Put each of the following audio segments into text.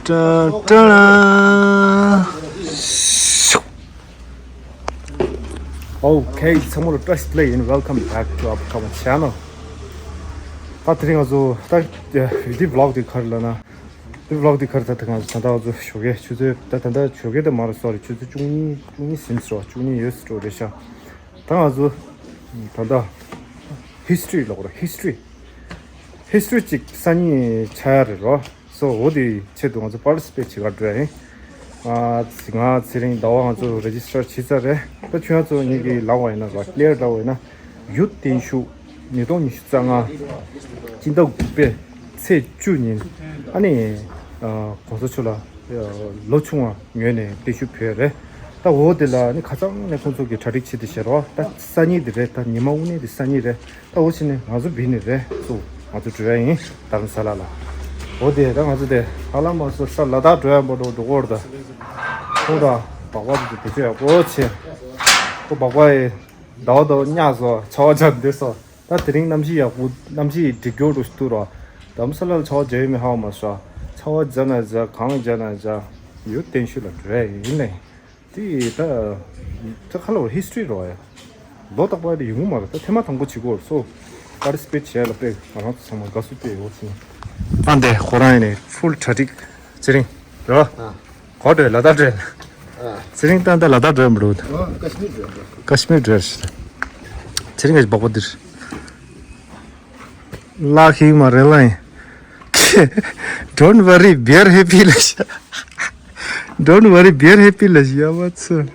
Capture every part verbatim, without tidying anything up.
ཏྲ་ཏྲ་ལ། Okay, ཚང་མ་ལ་བཀྲ་ཤིས་བདེ་ལེགས་ཡིན། Welcome back to our channel. ད་དེ་རིང་ང་ཚོ་ད་འདི་vlog འདི་ག་རེ་ལབ་ན། འདི་vlog འདི་ག་རེ་ད་ད་ང་ཚོ་ད་ལྟ་ང་ཚོ་ཞོགས་ཀས་ཆུ་ཚོད་ད་ད་ལྟ་ཞོགས་ཀས་ད་མ་རེད་སོ་རེད། ཆུ་ཚོད་བཅུ་གཉིས་བཅུ་གཉིས་ཟིན་སོ་བཅུ་གཉིས་ཡོད་སོ་རེད་ཤག་ད་ང་ཚོ་ད་ལྟ་history ལབ་དགོས་རེད། History history ཅིག་གསར་རྙིང་ཆགས་ཡ་རེད་རོ། So འོ་དེའི་ཆེད་དུ་ང་ཚོ་participate བྱེད་གར་འགྲོ་ཡ་ཡིན། ང་ཚེ་རིང་ཟླ་བ་ང་ཚོ་register བྱས་ཚར་རེད། ད་ཁྱོད་ཚོ་ངེད་ཀྱི་ལབ་པ་ཡིན་ན་ར་clear ལབ་པ་ཡིན་ན་ཡུ་ཐི་བརྟན་བཞུགས་ཉིས་སྟོང་ཉི་ཤུ་རྩ་ལྔ་སྤྱི་ཟླ་དགུ་པའི་ཚེས་བཅུ་ཉིན་ཨ་ནི་གོང་ས་མཆོག་ལ་ལོ་ཆུང་བ་ངོས་ནས་བརྟན་བཞུགས་ཕུལ་ཡ་རེད། ད་འོ་དེ་ལ་ནི་ཁ་སང་ནས་ཁོང་ཚོ་གི་གྲ་སྒྲིག་བྱེད་དེ་བཞག་རོགས། ད་སང་ཉིན་དེ་རེད། ད་ཉི་མ་དབུ་ནས་དེ་སང་ཉིན་རེད། ད་འོ་ཕྱི་ནས་ང་ཚོ་བི་ནས་རེད་ཚུགས་ང་ཚོ་འགྲོ་ཡ་ཡིན་རྡ་རམ་ས་ལ་ལ། འོ་དེ་ད་ང་ཚོ་དེ་ཧ་ལམ་མ་སོ་ས་ལ་དྭགས་འགྲོ་ཡ་མ་འགྲོ་འགྲོ་གོ་ར་ད། ཁོང་ད་སྦག་སྦག་དེ་དེ་ཚོ་ཡག་པོ་ཆེ། ཁོ་སྦག་སྦག་ཡི་ཟླ་བ་དང་ཉག་སོ་ཆར་པ་འཇབ་འདི་སོ། ད་དེ་རིང་གནམ་གཤིས་ཡག་པོ་གནམ་གཤིས་འགྲིག་གྱོ་འགྲོ་ཞིག་འདུག་ར། རྡ་རམ་ས་ལ་ལ་ཆར་པ་འཇབ་ཡོད་མེད་ཧ་གོ་མ་སོ། ཆར་པ་འཇབ་ན་འཇབ་གང་འཇབ་ན་འཇབ་ཡུ་ཐི་བརྟན་བཞུགས་ལ་འགྲོ་ཡ་ཡིན་ནས། དེ་ད་ད་ཁ་ལོ་history རོ་ཡ། ལོ་རྟག་པར་དེ་ཡོང་གི་མ་རེད། ད་ཐེངས་མ་དང་པོ་བྱེད་དགོས་སོ། participate བྱས་ལ་དཔེ་ང་རང་ཚོ་ཚང་མ་དགའ་བསུ་དཔེ་ཡོད་ཚིག་ཨ་འདས་ཁོ་རང་ཡིན་ནས་full གྲ་སྒྲིག་ཚེ་རིང་རོ། ཨ། གོ་འདྲ་ལ་དྭགས་འདྲ། ཨ། ཚེ་རིང་ད་ད་ལ་དྭགས་འདྲ་མི་འདུག་ཨ། ཀ་ཤི་མིར་འདྲ། ཀ་ཤི་མིར་འདྲ་ཞིག་ཚེ་རིང་ག་ཞིག་སྦག་སྦག་འདིར། ལག་ཤིག་མ་རེད་ལ་ཡིན། Don't worry, be happy ལ་ཤ། Don't worry, be happy ལ་ཤ་ཡ་མ་ཚོ།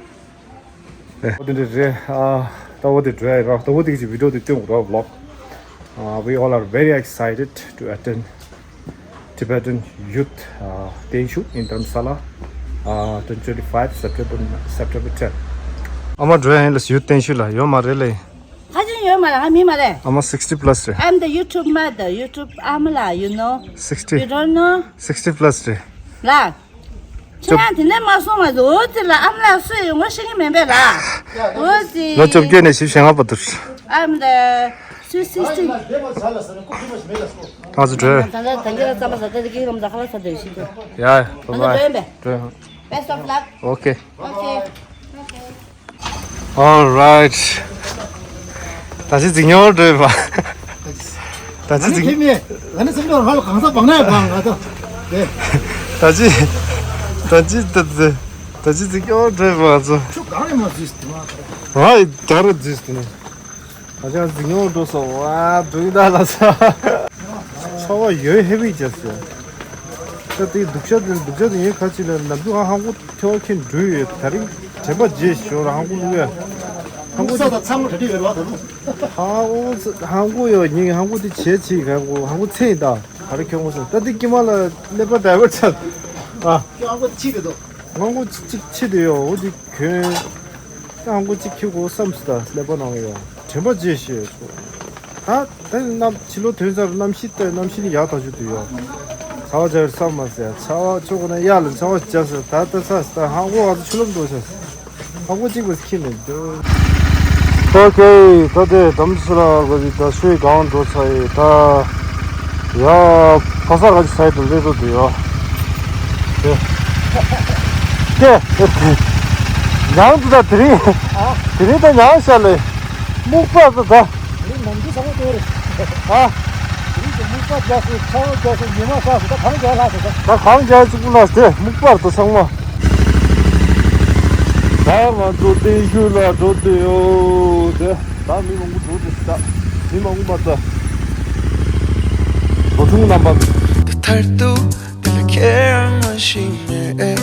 ཨོ་དེ་འདྲ་རེད། ཨ་ད་འོ་དེ་འགྲོ་ཡ་ར། ད་འོ་དེ་གི་video དེ་སྟོན་དགོས་ར་vlog. Uh, we all are very excited to attend Tibetan Youth uh, Tenshu in Dharamsala, uh, twenty twenty-five September, September ten. ཨ་མ་འགྲོ་ཡ་ཡིན་ལ་ཡུ་ཐི་བརྟན་བཞུགས་ལ་ཡོད་མ་རེད་ལེ། ཁ་ཅིག་ཡོད་མ་རེད། ང་མིན་མ་རེད། ཨ་མ་sixty plus རེད། I'm the YouTube mother, YouTube ཨ་མ་ལགས། You know? Sixty. You don't know? Sixty plus རེད། ལགས། ཁྱེད་རང་དེ་ནས་མ་སོང་བ་འོ་ཙི་ལ་ཨ་མ་ལགས་སུ་ཡོད་ངོ་ཤེས་ཀྱི་མེད་པས་ལགས། འོ་ཙི། ལོ་བཅོ་བརྒྱད་ནས་བཞི་བཅུ་ཞེ་ལྔ་བར་དུ། I'm the sweet sixteen. ང་ཚོ་འགྲོ། ད་ད་གི་རམ་ཟ་ཁ་ལ་ས་དེ་ཤི་ཀྱི། Yeah, bye bye. འགྲོ་ཡིན་པས། འགྲོ་ཡིན། Best of luck. Okay. Okay. Okay. All right. ད་ཅི་འཛིང་ཉོར་འགྲོ་ཡིན་པ། ད་ཅི་འཛིང་། ཨ་ནི་ཁྱེད་མི་ཨ་ནི་སེམས་ཁྲལ་ཧ་ལ་གང་ས་བང་ནས་བང་ང་ད། ད་ཅི་ད་ཅི་ད་ཅི་འཛིང་ཉོར་འགྲོ་ཡིན་པ་ང་ཚོ། ཁྱོད་གང་ནས་མ་འཛུལ་ཟེར་དུས་ང་། ང་ཡི་ད་རུ་འཛུལ་ཟེར་དུས་ནས། ད་ཅི་འཛིང་ཉོར་འགྲོ་སོང་བ་འདུག་ད་ལ་ས། ཚ་བ་ཡོད་ཧེ་བི་རྒྱབ་སོང་། ད་དེ་སྡུག་ཤ་དེ་སྡུག་ཤ་དེ་ཡིན་ཁ་ཅིག་ལ་ནམ་རྒྱུན་ང་ཧང་གོ་ཐེ་བ་ཁྱེད་འགྲུལ་ཡོད། ད་རིང་དྲན་པ་བརྗེད་ཤོར་ཧང་གོ་བླུག་ཡ། ཧང་གོ་ས་དང་ཚང་མ་གྲ་སྒྲིག་ཡོད་རེད་བ་ད་རུང་། ཧང་གོ་ཧང་གོ་ཡོད་ཉིན་ཧང་གོ་དེ་བྱས་ཚིག་ཧང་གོ་ཧང་གོ་ཚེ་ཡིན་ད་ག་རེ་ཁྱོད་ངོ་སོང་ད་དེ་ཀྱི་མ་ལ་ཀླད་པ་driver ཆགས་ཨ། ཁྱོད་ཧང་གོ་ཕྱི་དེ་དོ། ཧང་གོ་གཅིག་ཕྱི་དེ་ཡོད་འོ་དེ་གྱོན། ད་ཧང་གོ་གཅིག་ཁྱེར་དགོས་བསམ་སོང་ད་ཀླད་པ་ནང་ཡོད་དྲན་པ་བརྗེད་ཤེས་སོང་། ད་ད་གནམ་ཕྱི་ལོ་ཐོན་ཚར་གནམ་གཤིས་ལྟ་གནམ་གཤིས་ནི་ཡག་ཐག་ཆོད་དུ་ཡོད། ཚ་བ་འཇགས་བསམ་མ་ཟད་ཚ་བ་ཆོག་གོ་ན་གཡག་ལ་ཚ་བ་རྒྱག་ཟེར། ད་ལྟ་ཚ་ད་ཧང་གོ་ང་ཚོ་ཆུ་ལོག་འགྲོ་ཤག་ཧང་གོ་གཅིག་པ་ཁྱི་ནས་འདུག་ཨོ་ཀེ། ད་དེ་དམ་སུ་ར་ག་ཅིག་ད་ཤོས་གང་འགྲོ་ཚ་ཡི་ད། ཡ། ཕ་ས་ག་ཅིག་ས་ཡི་དུ་ལེ་ཏོ་དུ་ཡོད། དེ། དེ། དེ། ཡང་དུ་ད་དེ་རིང་། ཨ། དེ་རིང་ད་ཡང་ཤ་ལེ། སྨུག་པ་ད་ད། དེ་རིང་ནམ་རྒྱུན་ས་མོ་ཏོ་རེད། ཨ། དེ་རིང་གི་སྨུག་པ་རྒྱག་སོང་ཆར་པ་རྒྱག་སོང་ཉི་མ་ཤར་སོང་ད་གང་རྒྱག་ལྷག་སོང་ད། ད་གང་རྒྱག་ཅིག་པུ་ལ་སྟེ་སྨུག་པར་ད་ཚང་མ། ད་ང་ཚོ་བརྟན་བཞུགས་ལ་འགྲོ་དུས་ཡོད་དེ། ད་མི་མང་པོ་འགྲོ་དུས་ད་མི་མང་པོ་མ་ད། འགྲོ་ཆུང་རྣམ་པ། དེ་མཐར་ཐུག་དེ་ལ་ཁྱེད་རང་མ་ཤེས་ནས།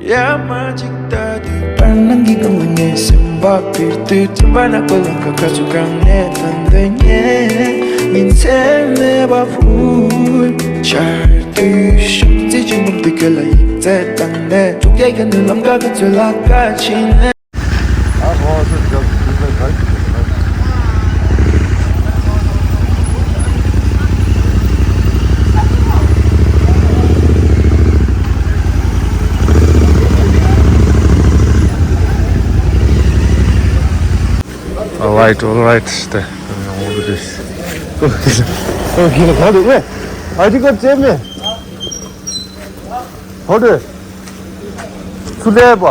ཡ་མ་ཅིག་ལྟ་དུས་པར་སྣང་གི་སྒང་ལ་ངའི་སེམས་པ་འབིར་དུས་དྲན་པ་ནག་པོ་ལམ་ཁ་ཁ་ཚུར་གང་ནས་ཐོན་འདོད་ཉེ་ཉིན་མཚན་མེད་པ་ཕུལ་ཆར་དུས་ཤོག་རྩེ་ཆེན་པོ་འདི་ཁྱོད་ལ་ཡིག་ཚད་བཏང་ནས་ཐུག་རྒྱལ་ཁ་ནས་ལམ་ཁ་ཁ་ཚུར་ལ་ཁ་ཕྱིན་ནས། ཨ་ཧོ་སུ་རྒྱབ་སུ་རྒྱབ་ག་ཞིག་རེད། All right, all right. ད་ཨོ་ལི་དིས། ཨོ་ཁེ་ལ་ག་འདུག་ཨེ། ཨའི་ཌི་ཀར་བཙལ་མེད། ཧོ་དེ། སུ་ལས་པ།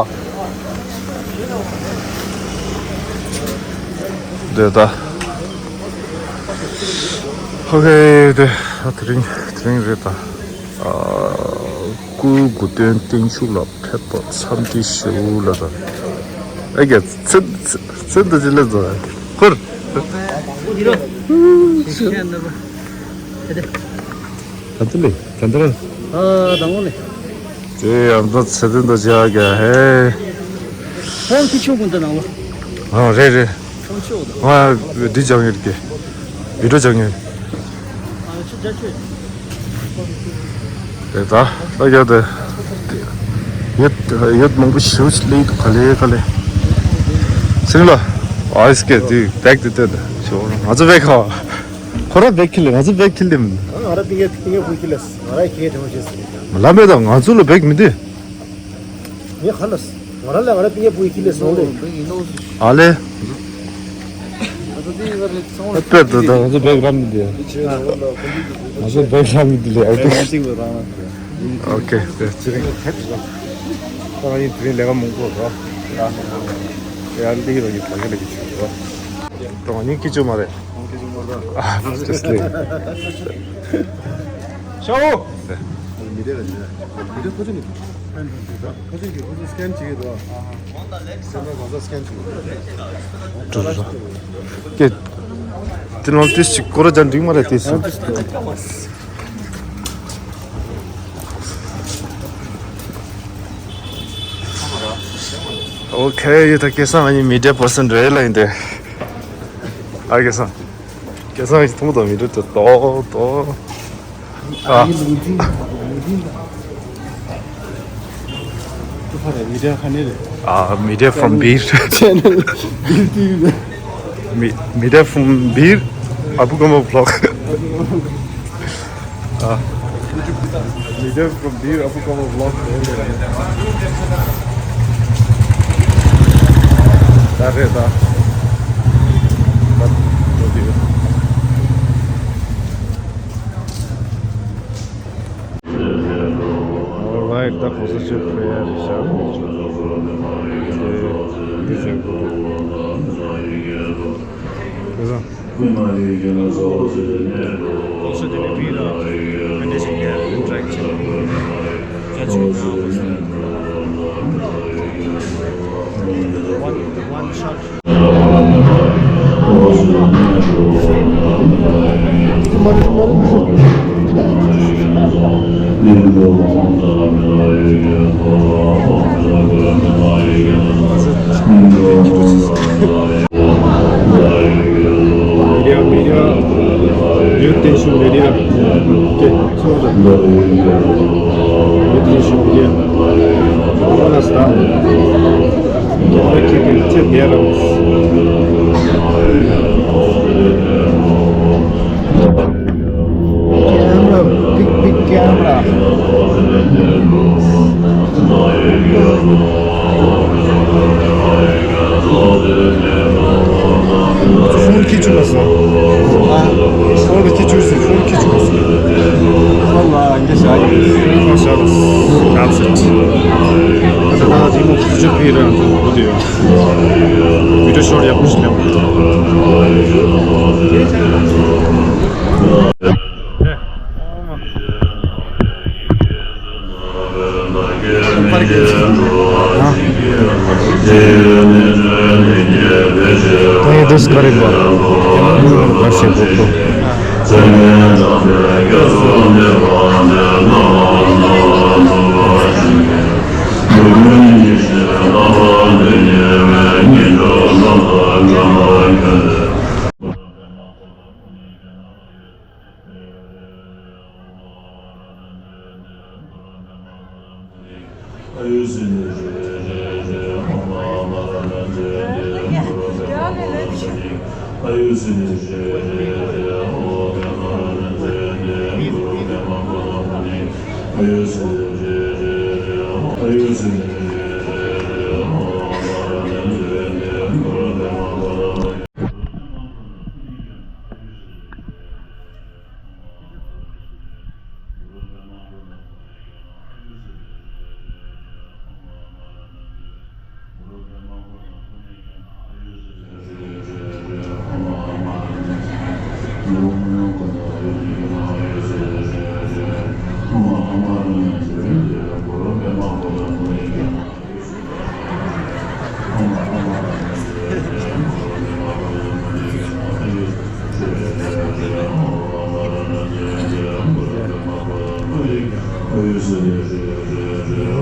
དེ་ད། ཧོ་ཁེ་དེ། དེ་རིང་དེ་རིང་རེད་ད། ཨ། སྐུའི་སྐུ་རྟེན་བརྟན་བཞུགས་ལ་ཕེབས་པར་འཚམས་འདྲི་ཞུ་ལ་ད། ཨེ་ཀྱ་ཚེ་ཚེ་ཚེ་འདི་ཅི་ལས་ཚོ་ཧུར། ག་ཚོད་ལས་ག་འདྲ། ཨ་དང་པོ་ལས། དེ་ཡང་ད་ཚེ་འདི་འདི་ཅི་ཡ་ག་ཧེ། ཧོང་ཁི་ཆུ་ཀུན་ཏུ་ནང་ལོ། ཨ་རེད་རེད། ཨ་འདི་སྦྱང་ཡོད་ཀྱི། བི་ཌིའོ་སྦྱང་ཡོད། རེད་ད། ད་ཡོད་དེ། ཡོད་ཡོད་མང་པོ་ཞེ་པོ་ཅིག་སླེབས་འདུག་ག་ལེ་ག་ལེ། སེང་ལོ། ཨ་ཨིས་ཀེ་དེ་བེག་དེ་བསྟན་ཏེ་ཞོག་ང་ཚོ་བེག་ཁ། ཁོ་ར་བེག་ཁྱེར་ལེ་ང་ཚོ་བེག་ཁྱེར་ལེ། ང་ར་པིང་ངེ་པིང་ངེ་བུ་ཁྱེར་ལེ། ང་ར་ཁྱེར་དེ་མོ་བྱེད་སྲིད། ལ་མེད་ད་ང་ཚོ་ལ་བེག་མི་འདུག་ངས་ག་ལ་ང་ར་ལ་ང་ར་པིང་ངེ་བུ་ཁྱེར་ལེ་སོང་ལེ། ཨ་ལེ། དཔེར་ད་ད་ང་ཚོ་བེག་རམ་མི་འདུག་ང་ཚོ་བེག་རམ་མི་འདུག་ལེ། ཨོ་ཁེ། ཨོ་ཁེ། དེ་ཅི་རིང་ཁེབས་ཤིག་ལ། ད་ང་ཡིན་དེ་རིང་ལས་ཀ་མང་པོ་རོ། ཡ་འདི་རོ་ཡིན་གྲོང་ཁྱེར་ལ་གི་ཆུ་རོ། ད་ང་ཡིན་སྐྱིད་ཆུ་མ་རེད། ཨ་ཇ་སི་ལེ། ཤའོ། མི་རེ་ལ་ཉེ་མི་རེ་ཁོ་ཚོ་ནི་ཁོ་ཚོ་གི་ཁོ་ཚོ་སི་ཀེན་བྱེད་ཀྱི་འདུག་སི་ཀེན་བྱེད་ཀྱི་འདུག་ཀེ། དེ་ནང་ཏིས་ཅིག་སྐོར་ར་ཅན་འགྲིག་མ་རེད་ཏིས། ཨོ་ཁེ། ཡོད་ད་སྐལ་བཟང་ཨ་ནི་མི་ཌི་ཡ་པར་སན་རེད་ལ་ཡིན་ཏེ། ཨ་སྐལ་བཟང་། སྐལ་བཟང་ཞིག་མཐོང་དང་མི་འགྲོ་དེ་ཏོག་ཏོག་ཨ། ཨ་ནི་ལུང་ཐིང་ལུང་ཐིང་དང་། ཏུ་ཕ་རེ་མི་ཌི་ཡ་ཁ་ནེ་རེ། ཨ། མི་ཌི་ཡ་ཕོམ་བིར། ཆེ་ནལ་བིར་ཏི་ཝི་རེ། མི་མི་ཌི་ཡ་ཕོམ་བིར། ཨ་བུ་ཀ་མ་བི་ལོག་ཨ། མི་ཌི་ཡ་ཕོམ་བིར། ཨ་བུ་ཀ་མ་བི་ལོག་ད་རེད་ད། ད་འགྲོ་གི་ཡོད། Alright, ད་ཁོ་ཚོ་ཚོས་ཕེབས་ཡ་རེད་ཤག་དེ་འདི་བྱེད་དགོས་འདུག་དེ་ཚོ། Also, the Navira condition here, interaction. That's good. One, one shot. Media, media, youth tension media. Okay, so the youth tension media. What is that? Camera, big, big camera. ཕོན་ཁྱི་ཆུ་ལ་སོང་། ཨ། ཕོན་ཁྱི་ཆུ་ཟེར། ཕོན་ཁྱི་ཆུ་ལ་སོང་། ཕོན་ལ་ཨང་ཀི་བཞག་ཡོད། ཕོན་བཞག་ལ། That's it. ད་ལྟ་རི་མོ་ཁྱི་ཆུ་ཕི་ར་འགྲོ་དེ་ཡོད། བི་ཌིའོ་ཤོཊ་ཡག་པོ་ཞིག་ལེན།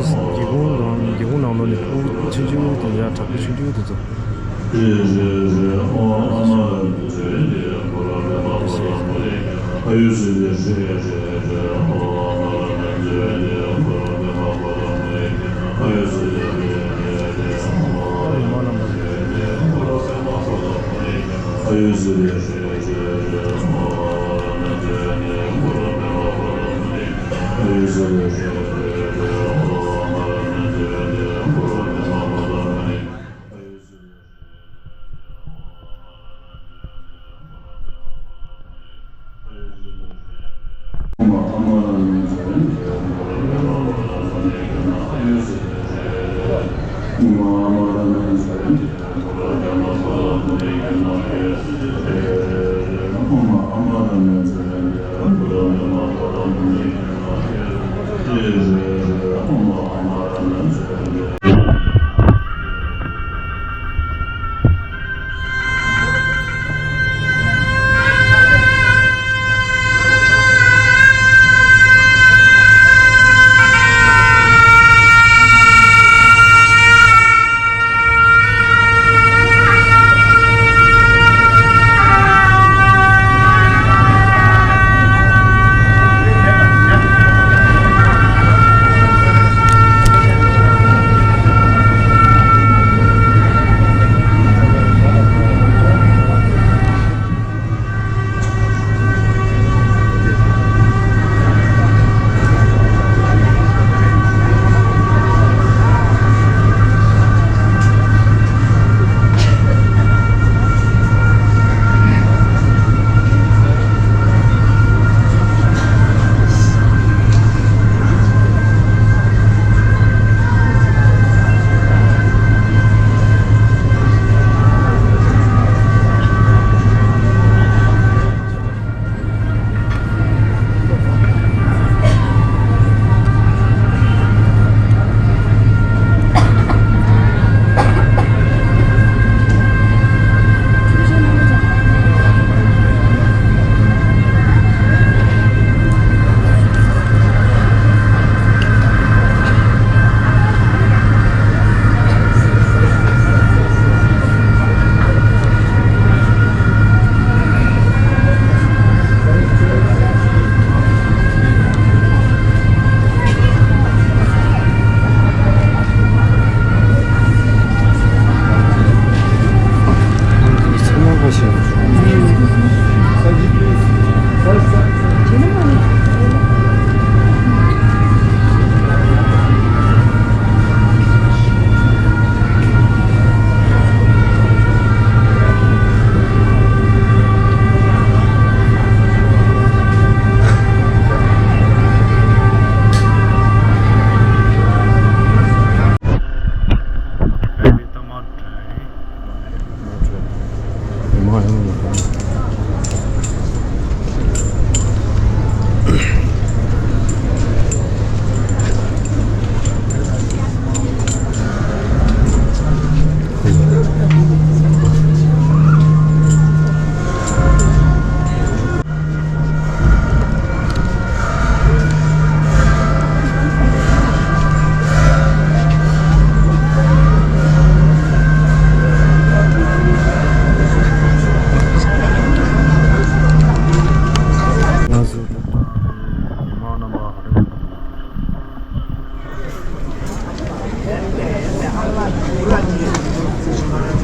སྒེའུ་ཁུང་ནང་སྒེའུ་ཁུང་ནང་ལོགས་ནས་ཕྲུ་གུ་ཆུང་ཆུང་དེ་ཡ་དྲག་པོ་ཆུང་ཆུང་དེ་ཚོ།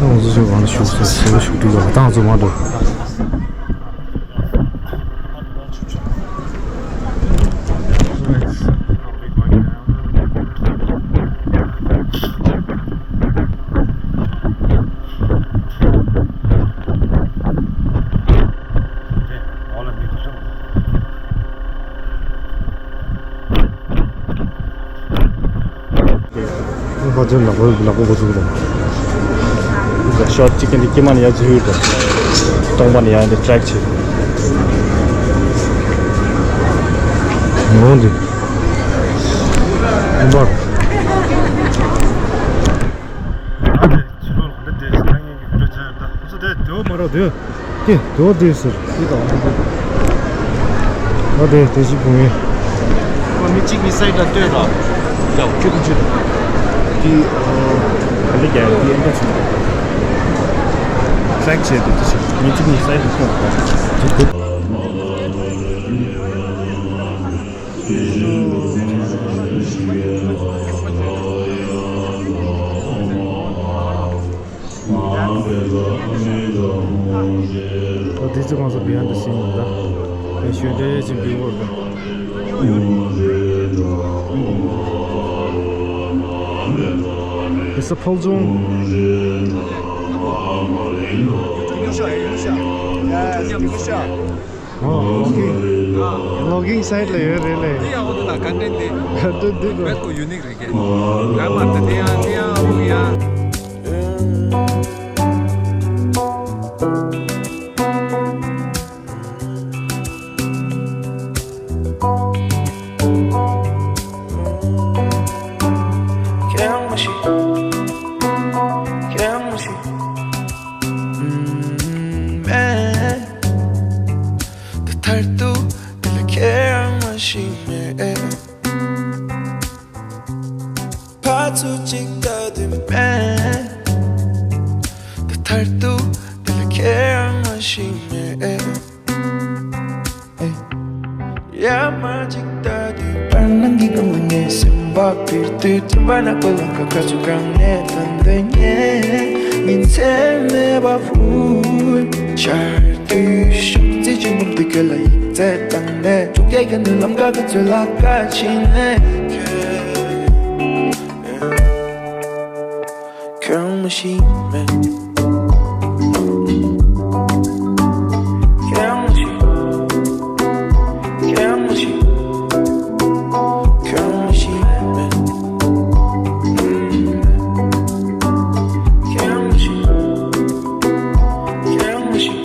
ང་ཚོ་ཞོགས་པ་ཞོགས་པ་ཞོགས་པ་ཞོགས་པ་ང་ཚོ་མ་འགྲོ། ཕ་ཚོའི་ལག་པ་ལག་པ་འགོ་ཚུགས་རེད། ཤོ་ཊི་གཅིག་གིས་འདི་དཀྱིལ་མ་ནས་ཡར་འཛུལ་ཡོད་རེད། སྟོང་པ་ནས་ཡར་འདི་ཊེག་བྱེད། ནོར་འདི། ཨུམ་པ། ཕྱི་ལོགས་ལ་འདི་དེ་ཞིག་ལ་ངེད་ཀྱི་བི་ཌིའོ་བྱ་ཡོད་ད། ཁོ་ཚོ་དེ་དེའོ་མ་རོ་དེ། དེ་དེའོ་དེ་ཟེར། དེ་དང་། ཨ་དེ་དེ་ཞིག་བུང་ངེ། ཁོ་ མི་གཅིག་གི་སའིཌ་ལ་ལྟོས་རོགས། ཡ། ཁྱོད་ཀྱི་ཁྱོད། འདི་ཨ། ག་འདྲ་རྒྱག་ཡ། འདི་ཨེ་འདྲ་བྱུང་། ཊེག་བྱས་འདུག་ཏུ་ཞིག་མི་གཅིག་གི་སའིཌ་ལ་ལྟོས་རོགས། འདི་འདི། ད་དེ་ཚོ་གང་ཚོ་བི་ཧན་དུ་ཕྱིན་ཡོད་ད། དེ་ཞོན་དེ་ཅིག་བི་བོར་དུ། དེ་ས་ཕོལ་ཇོང་། ཨོ། ལོ་གིང་། ལོ་གིང་སའིཌ་ལ་ཡོད་རེད་ལེ། འདི་ཡང་འོ་དེ་ལ་ཀོན་ཊེན་ཊི་འདི། འདི་འདི་གོ། བེད་ཀོ་ཡུ་ནིག་རེད་ཀྱེ། ལ་མ་དེ་དེ་ཡང་དེ་ཡང་འོ་ཡང་། ཁྱེད་རང་མ་ཤི། ཁྱེད་རང་མ་ཤི། ཨུམ། མེད། ད་མཐར་ཐུག་འདི་ལ་ཁྱེད་རང་མ་ཤི་མེད། ཕར་ཚུར་གཅིག་ལྟ་དུས་མེད། ད་མཐར་ཐུག་འདི་ལ་ཁྱེད་རང་མ་ཤི་མེད། ཡ་མ་གཅིག་ལྟ་དུས་བར་སྣང་གི་སྒང་ལ་ངའི་སེམས་པ་འབིར་དུས། དྲན་པ་ནག་པོ་ལམ་ཁ་ཁ་ཚུར་གང་ནས་ཐོན་འདོད་ངས་ཉིན་མཚན་མེད་པ་ཕུལ། ཆར་དུས་ཤོག་རྩིས་ཀྱི་འབུམ་དུ་ཁྱོད་ལ་ཡིག་ཚད་བཏང་ནས། ཆུ་རྐྱལ་གྱི་ནུ་ལམ་ཁ་ཁ་ཚོད་ལ་ཁ་ཕྱིན་ནས། ཁྱོད་རང་མ་ཤི་མེད། ཁྱོད་རང་མ་ཤི། ཁྱོད་རང་མ་ཤི། ཁྱོད་རང་མ་ཤི་མེད། ཁྱོད་རང་མ་ཤི། ཁྱོད་རང་མ་ཤི།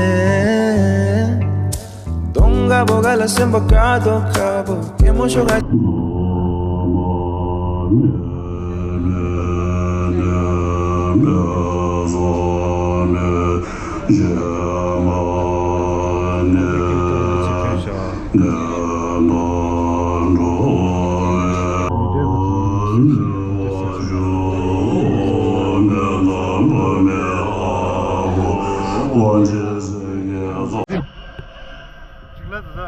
མེད། གདོང་དཀར་པོ་ག་ལ་སེམས་པ་དཀར་དོ་དཀར་པོ་སྐྱེད་མོ་ཤོག་ག་ཅིག་ལ་ད་ད།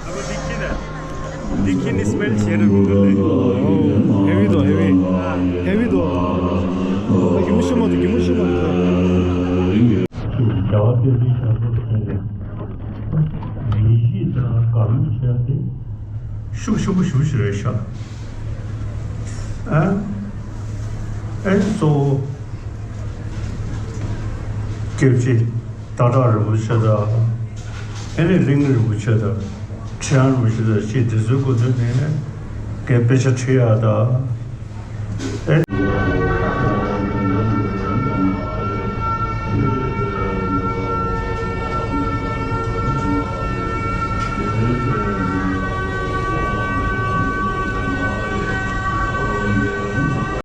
ཨ་ཁུ་འདི་ཁྱི་ནས། འདི་ཁྱི་ནི་སི་མེལ་བྱེད་རུ་མི་འདུག་ལེ། ཨོ། ཧེ་བི་འདུག་ཧེ་བི། ཧེ་བི་འདུག་ད་གི་མོ་ཤི་མ་འདུག་གི་མོ་ཤི་མ་འདུག་རྒྱ་གར་སྐད་དུ་བྱ་རྒོད་ཟེར་ནས། མི་གཤིས་དང་དགའ་མོས་བྱས་ཏེ། ཤུགས་ཆེན་པོ་ཞེ་པོ་ཞིག་རེད་ཤག་ཨ། ཨེ་གཙོ་བོ། སྐྱབས་རྗེ་སྟག་བྲག་རིན་པོ་ཆེ་དང་། ཨེ་ནི་གླིང་རིན་པོ་ཆེ་དང་། ཁྲི་བྱང་རིན་པོ་ཆེ་དང་ཅིག་དེ་ཚོའི་སྐུ་མདུན་ནས་ངས་དཔེ་ཆ་ཁྲིད་ཡག་དང་། ཨེ།